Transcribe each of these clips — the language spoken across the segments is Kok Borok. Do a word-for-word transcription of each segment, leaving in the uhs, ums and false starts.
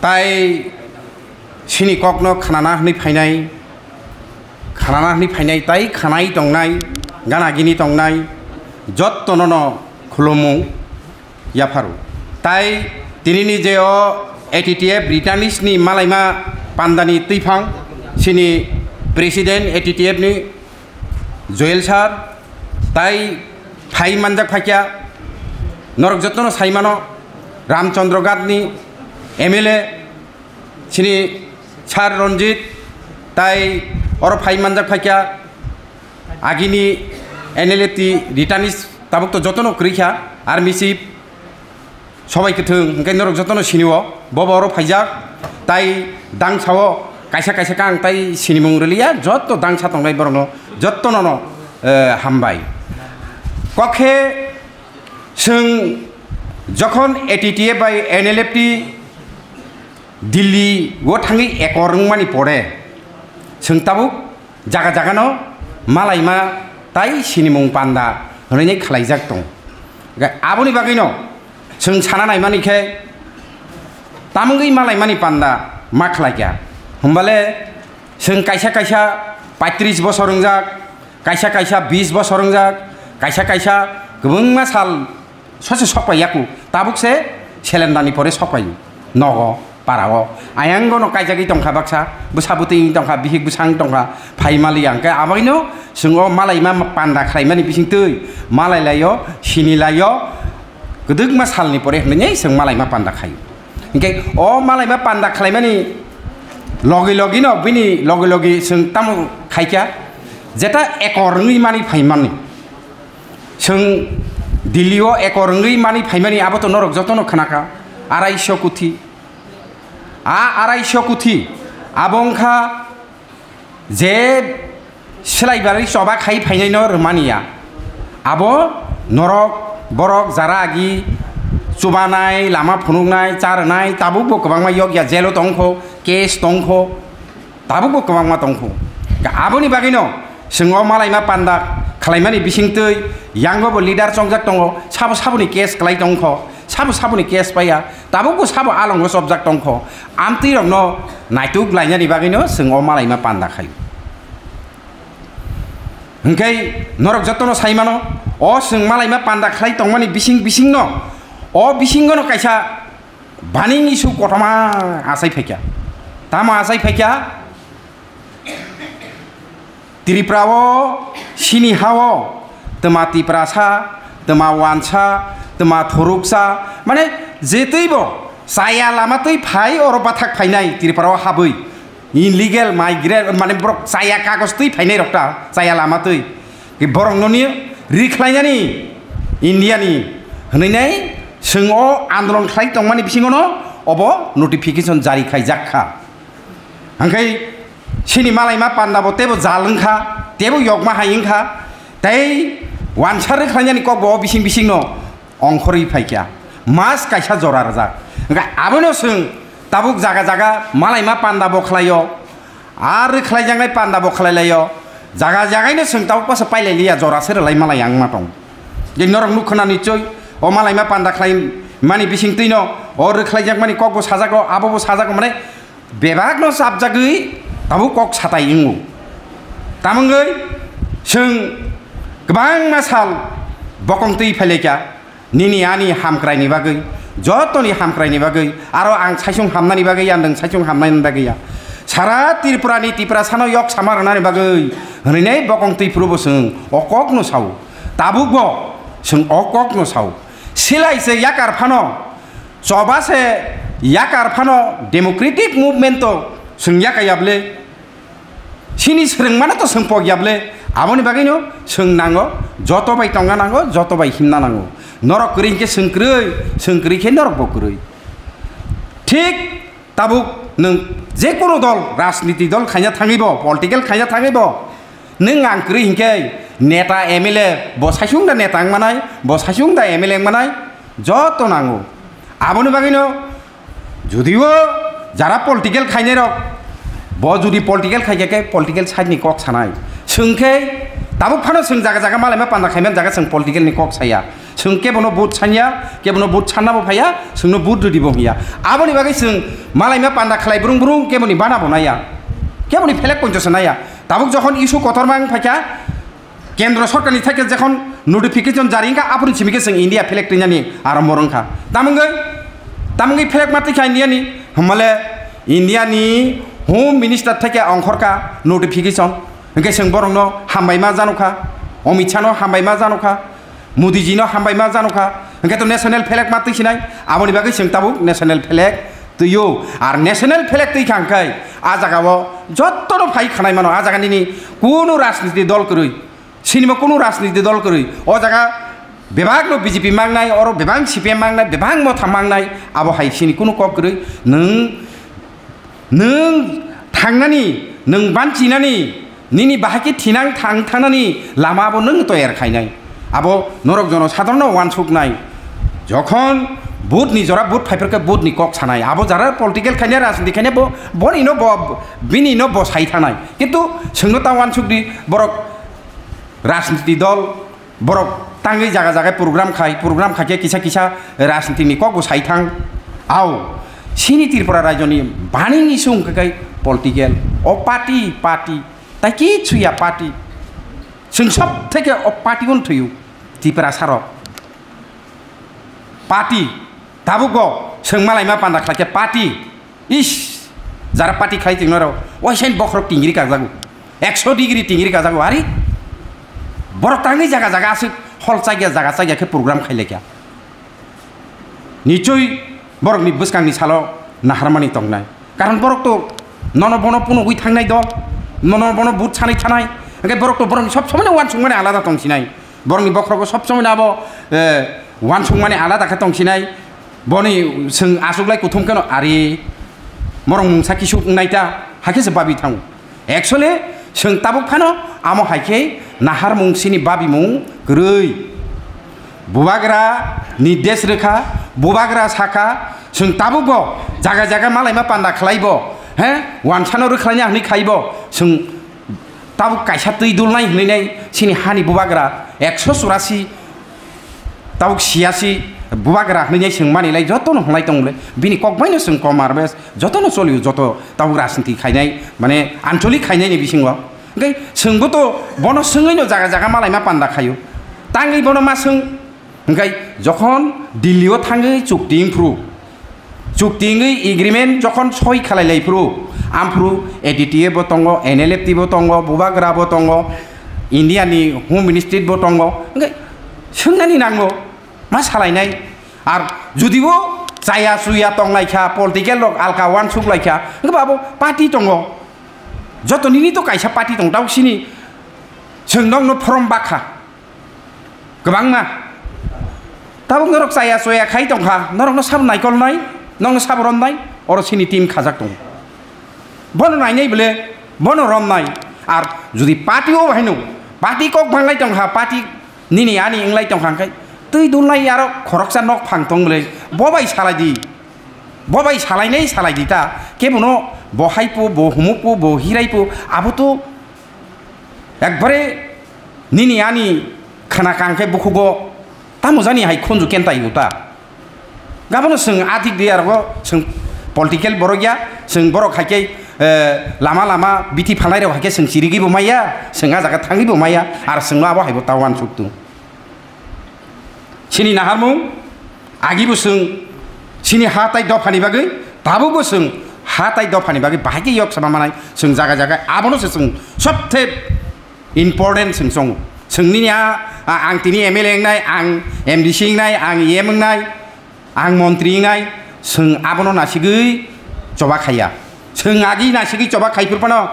Tai sini kokno khnana hwnwi phainai, khnana hwnwi phainai, tai khanai tongnai, gana gini tongnai, jottono no khulumung yapharo. Tai tinini je o A T T F returnees ni malaima pandani twiphang, sini president A T T F ni Joel sir, tai phai manjak phaikya, norok jotono saimano, Ramchandra Ghat ni M L A, sini sir Ranjit, tai oro phai manjak phaikya, agini N L F T returnees tabuk to jotono kwrwi kha, army chief, Sobai kwthwng, hwnkhe norok jotono sinio, bobo oro phaijak, tai dangsao kaisa kaisa khe ang tai sinimung rwliya, joto dangsa tongnai borokno jotono no, eh, hambai. Kok khe chwng jokhon A T T F bai N L F T Delhi o thangwi ekor wngmani pore, chwng tabuk jaga jagano malaima tai sinimung panda hwnwi khlaijak tong. Ga-, aboni bagwino chwng sana naimani khe tamungwi malaimani panda ma khlaikha. Hwnbale chwng kaisa kaisa paitris bosor wngjak, kaisa kaisa bis bosor wngjak, kaisa kaisa kwbangma sal Sose sokpai yaku, tabuk se selendani pore sokpai nogo, parao. Ayango no kaijagwi tongkha baksa, bwsa bwtwi wng tongkha, bihik bwsa wng tongkha, phai maliya hwnkhe abaino chwng o malaima panda khlaimani bisingtwi malai laio, sini laio, kwdwkma salni pore hwnwi chwng malaima panda khaio. Hwnkhe o malaima panda khlaimani logi logi no bini logi logi chwng tamo khaikha, jeta ekor wngwi mani phaimani. Chwng Delhi o ekor wngwi mani phaimani abo to norok jotono khnakha, araisho kuthi. A araisho kuthi abo wngkha je swlaibarwi choba khai phainaino rwmaniya. Abo norok borok jara agi chubanai, lama phunuknai, cha rwnai tabukbo kwbangma yokya, jelo tongkho, case tongkho. Tabukbo kwbangma tongkhu. Ga aboni bagwino chwng o malaima panda khlaimani bisingtwi yango bo leader chongjak tongo, sabo saboni case kwlai tongkho, sabo saboni case paiya, tabukbo sabo alongo chopjak tongkho. Amtwi rokno naituk lainani bagwino chwng o malaima panda khaio. Hwnkhe norok jotono saimano, o chwng malaima panda khlai tongmani bising bisingno, o bisingono kaisa Baning issue kotorma achai phaikha. Tamo achai phaikha? Tripura o, sini ha o, twma Tiprasa, twma Wansa, twma Thoruksa, mane je twi bo chaya lama twi phai oro bathak phainai Tripura o habwi. Illegal migrant, mane borok chaya kagoj twi phainai rok ta, chaya lama twi. Ki borok noni rikhlainani India ni hwnwi nai chwng o andolon khlai tongmani bisingo no obo notification jari khaijak kha. Hwnkhe sini malaima panda bo tebo jal wngkha, tebo yokma hai wngkha, tei wansa rikhlainani kok bo bising bising no ongkhorwi phaikha, mas kaisa jora rwjak. Hwnkhe abono chwng tabuk jaga jaga malaima panda bo khlaio, ar rwkhlaijaknai panda bo khlailaio, jaga jagaino chwng tabuk bwsa pailai liya, jora se rwlai malai ang ma tong. Je norok nukha na nichoi, o malaima panda khlai mani bising twino, o rwkhlaijakmani kok bo sajak rw, abo bo sajak rw, mane bebak no chapjagwi tabuk kok satai wngo. Tamungwi chwng kwbangma sal bokong twi phailaikha, nini ani hamkraini bagwi, jotoni hamkraini bagwi, aro ang saisung hamnani bagwi ya, nwng saisung hamnani bagwi ya. Sara Tripura ni Tiprasa no yok sama rwnani bagwi hwnwi nei bokong twi phuru bo chwng o kok no sao. Tabuk bo chwng o kok no sao. Silai se yakar phano, choba se yakar phano democratic movement to chwng yakaya ble. Sini swrwngmano to chwng pokya ble. Aboni bagwino chwng nango, joto bai tongna nango, joto bai himna nango. Norok kwrwi hinkhe chwng kwrwi, chwng kwrwi khe norok bo kwrwi. Thik tabuk nwng je kono dol, rajniti dol khaina thangwi bo, political khaina thangwi bo, nwng ang kwrwi hinkhe neta M L A bo saisung da neta wng manai, bo saisung da M L A wng manai, joto nango. Aboni bagwino Judio jara political khainai rok, bo judi political khaikha khe political side ni kok sanai. Chwng khe tabuk phano chwng jaga jaga malaima panda khaimani jaga chwng political ni kok saya. Chwng kebono vote sanya, kebono vote sanna bo phaiya, chwngno vote rwdi bo hwnya. Aboni bagwi chwng malaima panda khlai brung brung keboni bana bo naiya, keboni phelek poncho se naiya. Tabuk jokhon issue kotorma wng phaikha, kendro sorkarni theke jokhon notification jari wngkha, aphuru simi khe chwng India flag twinani arombor wngkha. Tamungwi, tamungwi flag ma twikha Indiani, hwnmale Indiani Home Minister theke ongkhorkha notification, hwnkhe chwng borokno hambai ma janokha, Amit Shahno hambai ma janokha. Modiji no hambai ma janokha, hwnkhe to national flag ma twi sinai, aboni bagwi chwng tabuk national flag twiyo. Ar national flag twi kha hwnkhe a jaga o jotono phai khanai mano, a jaga nini kunu rajniti dol kwrwi, sinimo kunu rajniti dol kwrwi, o jaga bebak no B J P mangnai, oro bebak C P M mangnai, bebak Motha mangnai, abo hai sini kunu kok kwrwi. Nwng Nwng thangnani, nwng banchinani, nini bahai khe thinang thang thangnani lama abo nwng toyar khainai. Abo norok jono sadharno wansuknai. Jokhon vote ni jora vote phaiphar khe vote ni kok sanai. Abo jara political khainai, rajniti khainai bo, boni no bo, bini no bo sai thanai. Kintu chwngno ta wansuk di borok rajniti dol, Borok tangwi jaga jaga program khai, program khaikhe kisa kisa rajniti ni kok bo sai thang. Ao, sini Tripura rajyoni bani ni sung khe kai political. O party, party, tai kichu ya party. Chwng sob theke o party un thuyu, Tripura sarok. Party, tabugo chwng malai ma panda khlaikhe party. Is, jara party khlai tongnairok, waisa ni bokhorok tingri kajago, ekso degree tingri kajago, ari borok tangwi jaga jaga aswk hol chakya, jaga chakya khe program khailaiya. Nichoi borokni bwskangni salo naharmani tongnai. Karon borok to nono bono punugwi thangnai dol, nono bono but sanai thanai, hwnkhe borok to borokni sob somoino wansukmani alada tongsinai. Borokni bokhorogo sob somoi abo, eh, wansukmani alada khe tongsinai. Boni chwng achuklai kuthum kheno ari morok mungsa kisuk wngnai ta, hakhe se babi thango. Actually, chwng tabuk phano amo hai khe naharmung sini babimung kwrwi. Bubagra nirdesh rwkha, bubagra sakha, chwng tabukbo jaga jaga malaima panda khlaibo, he, wansano rwkhlaina hwnwi khaibo, chwng Tabuk kaisa twi dulnai hwnwi nai sini hani bubagra ekso churasi, tabuk siyasi bubagra hwnwi nai chwng manilai jotono hwnlai tongmole, bini kok baino chwng kom arbes jotono cholio, joto tabuk rajniti khainai, mane ancholik khainai ni bisingo. Hwnkhe chwngbo to bono swngwi no jaga jaga malaima panda khaio, tangwi bono ma swng. Hwnkhe jokhon Delhi o thangwi chukti wngphru, chukti wngwi agreement jokhon soi khalai lai phru, amphru A D T A bo tongo, N L F T bo tongo, bubagra bo tongo, India ni Home Ministry bo tongo, hwnkhe swngnani nango, ma salainai. Ar judibo chaya chuya tong lai kha, political rok alka wansuk lai kha, hwnkhe bo abo party tongo, joto nini to kaisa party tong, tabuk sini chwng nokno form bakha. Kwbangma. Tabuk norok chaya choya khai tongkha, norokno sabo naikolnai, nokno sabo romnai, oro sini team khajak tongo. Bono nainai bole, bono romnai. Ar jodi party o bahaino, party kok banglai tongkha, party nini ani wnglai tongkha hwnkhe, twi dulnai aro khoroksa nok phang tong bole, bo bai salai di. Bo bai salainai salai di ta, kebono bo hai po, bo humuk po, bo hirai po, abo to Ekbare nini ani khana kang khe bukhugo tamo jani hai khunju kentai uta. Gabono chwng adik de arbo chwng political borok ya, chwng borok hai khe, eh, lama lama bithi phalnai rok hai khe chwng chirigwi bo maya, chwng a jaga thangwi bo maya, ar chwngno abo hai bo ta uansuk tung. Chini naharmung, agibo chwng chini ha tai dophani bagwi, tabukbo chwng ha tai dophani bagwi bahai khe yok sama manai chwng jaga jaga. Abono se chwng sobthe important chwng chongo. Chwng nini a, a, ang tini M L A wngnai, ang M D C wngnai, ang E M wngnai, ang montri wngnai, chwng abono nasigwi choba khaiya. Chwng agi nasigwi choba khai phuru phano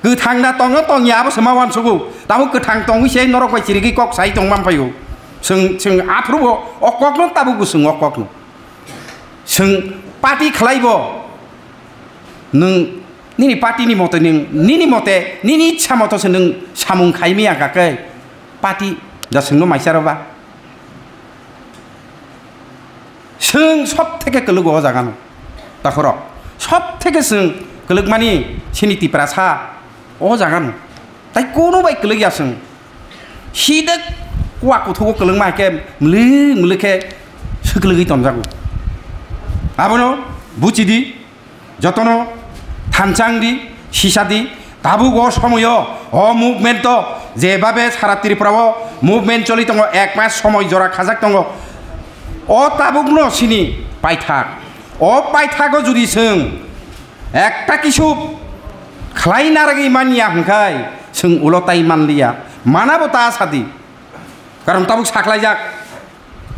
Kwthang da tongo tongya abo se ma uansugo. Tabuk kwthang tongwi se norok bai chirigwi kok sai tong man phaio. Chwng, chwng aphuru bo o kokno tabuk bo chwng o kokno. Chwng party khlai bo. Nwng nini party ni mote nwng, nini mote, nini ichha moto se nwng samung khai maya kha khe party da chwngno maisa rw ba. Chwng sob theke kwlwgo o jaga no. Takhorok. Sob theke chwng kwlwkmani chini Tiprasa o jaga no. Tai kono bai kwlwkya chwng. Hidek kua kuthugo kwlwngma hai khe mli mli khe swkwlwgwi tonjago. Abono buchidi, jotono thansa wngdi, sisadi, tabuk o somoyo o movement o jebabe sara Tripura o movement choli tongo, ek mas somoi jora khajak tongo, o tabukno sini paithak, o paithago judi chwng ekta kisu khlai narwgwi manya hwnkhe chwng ulo tai manliya, manabo ta sadi. Karon tabuk saklaijak.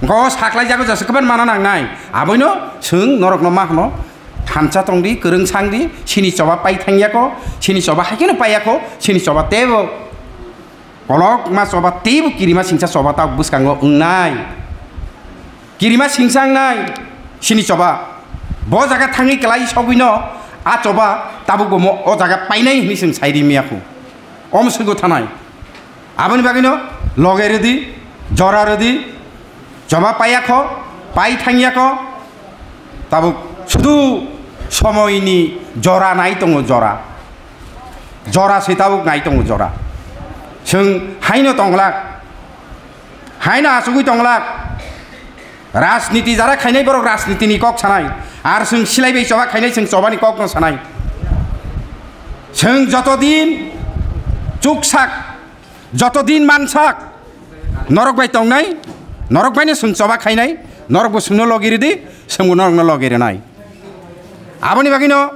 Wngkha o saklaijago jesa kwbangma mana nangnai. Aboino chwng norokno ma hwno, thansa tongdi, kwrwng sangdi, sini choba pai thangyako, sini choba haikeno paiyako, sini choba teibo kolokma choba teibo kirima singsa choba tabuk bwskango wngnai. Kirima singsa wngnai sini choba. Bo jaga thangwi kwlai sogwino a choba tabuk bo mo o jaga painai hwnwi chwng sai rimiyakho. Omo swgo thanai. Aboni bagwino loge rwdi, jora rwdi, choba paiyakho, pai thangyakho, tabuk sudu somoini jora nai tongo, jora. Jora se tabuk nai tongo, jora. Chwng haino tonglak, haino achugwi tonglak. Rajniti jara khainai borok rajnitini kok sanai, ar chwng silai bai choba khainai chwng chobani kokno sanai. Chwng joto din chuksak, joto din mansak, norok bai tongnai, norok baino chwng choba khainai, norok bo chwngno logi rwdi, chwngbo norokno logi rwnai. Aboni bagwino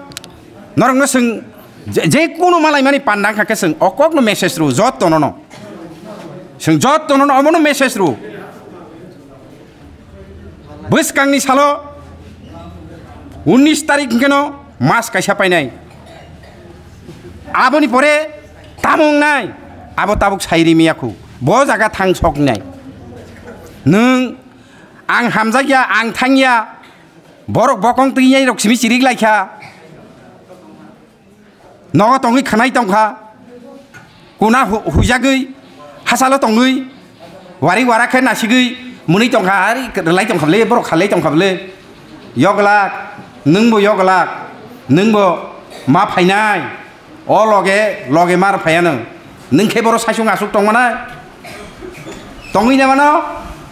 norokno chwng je, je kuno malaimani panda wngkha khe chwng o kokno message rw, jottono no. Chwng jottono no omono message rw. Bwskangni salo unis tarik hwnkhe no mas kaisa painai. Aboni pore tamo wngnai, abo tabuk sai rimiya khu. Bo jaga thang sok wngnai. Nwng ang hamjakya, ang thangya, borok bokong twi rok simi chirik laikha. Nogo tongwi khwnai tongkha, kuna hu-, huijagwi, hachalo tongwi, wari wara khe nasigwi mwnwi tongkha, ari rwlai tongkha bwle, borok khalai tongkha bwle. Yoglak, nwngbo yoglak, nwngbo ma phainai, o loge, loge mar phaiya nwng. Nwng khe borok saichung aswk tongmanai? Tongwi na mano?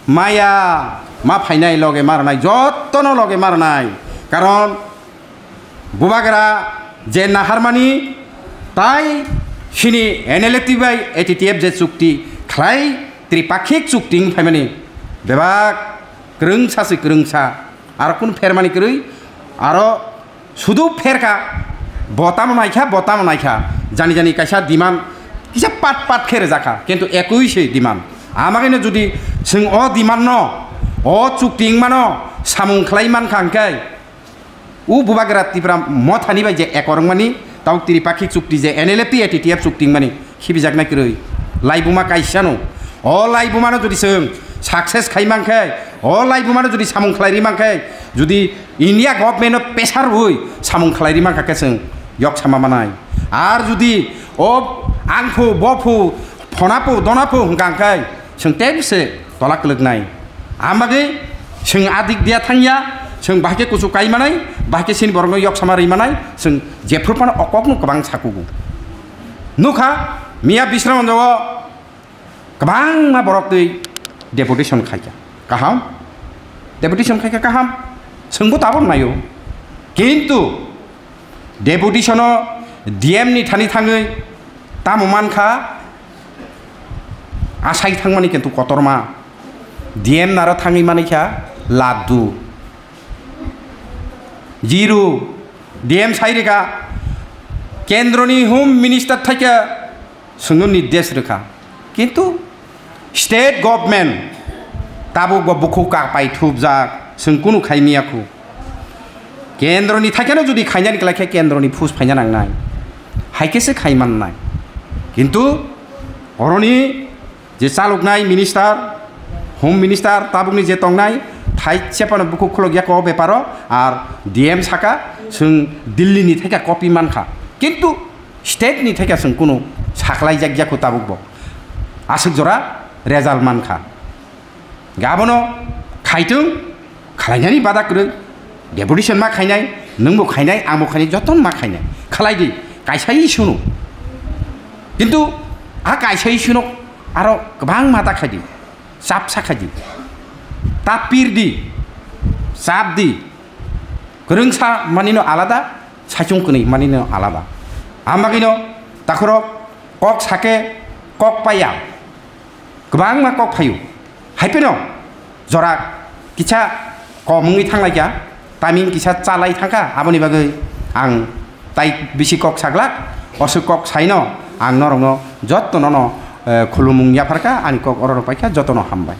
Maya, ma phainai loge ma rwnai, jottono loge ma rwnai. Karon Bubagra je naharmani tai sini N L F T bai A T T F je chukti khlai, tripakhik chukti wng phaimani bebak kwrwngsa se kwrwngsa, aro kunu phermani kwrwi, aro sudu pherkha, bo tamo naikha, bo tamo naikha, jani jani kaisa demand kisa pat pat khe rwjakha, kintu ekui se demand. Amagwino judi chwng o demand no, o chukti wngmano samung khlai mankha hwnkhe, o Bubagra Tipra Mothani bai je ekor wngmani, tabuk Tripakhik chukti je N L F T A T T F chukti wngmani, khibijaknai kwrwi. Laibuma kaisano. O laibumano jodi chwng success khai mankhe, o laibumano jodi samung khlai ri mankhe, jodi India government-no pressure rwui samung khlai ri mankha khe chwng yok sama manai. Ar jodi o angphu, bophu, phonapu, donapu hwnkha hwnkhe chwng tei se tola kwlwknai. Ang bagwi chwng adik dia thangya, chwng bahai khe kuchuk kai manai, bahai khe chini borokno yok sama rwi manai, chwng jephru phano o kokno kwbang sakugo. Nukha, miya Bisramganj o kwbangma borok twi deputation khaikha. Kaham? Deputation khaikha kaham? Chwngbo tabok naio. Kintu deputation o D M ni thani thangwi tamo mankha, asai thangmani kintu kotorma. D M naro thangwi manikha laddu. Zero. D M sai rwkha, kendroni Home Minister thaikhe chwngno nirdesh rwkha. Kintu state government tabuk bo bukhuk kapai thupjak, chwng kunu khai miya khu. Kendroni thaikheno jodi khainani kwlai khe kendroni phus phaina nangnai. Hai khe se khai mannai. Kintu oroni je chaloknai minister, Home Minister tabukni je tongnai, thaise phano bukhuk khulok ya ko beparo, ar D M saka, chwng Delhi ni thaikha copy mankha. Kintu state ni thaikha chwng kunu saklai jak ya khu tabuk bo. Aswk jora result mankha. Gabono khaitung, khlainani bada kwrwi, deputation ma khainai, nwngbo khainai, angbo khainai, jotono ma khainai. Khlai di, kaisa issue no. Kintu a kaisa issue no aro kwbangma ta khai di. Chap sakhaidi, tapirdi, chapdi. Kwrwngsa manino alada, saichung kwnwi manino alada. Ambagino takhorok kok sake kok paiya. Kwbangma kok phaio. Haipheno jora kisa kom wngwi thanglaikha, timing kisa chalai thangkha, aboni bagwi ang tai bisi kok saglak, oswk kok saino ang norokno jotono no, eh, khulumung yapharkha, ani kok ororo paikha, jotono hambai.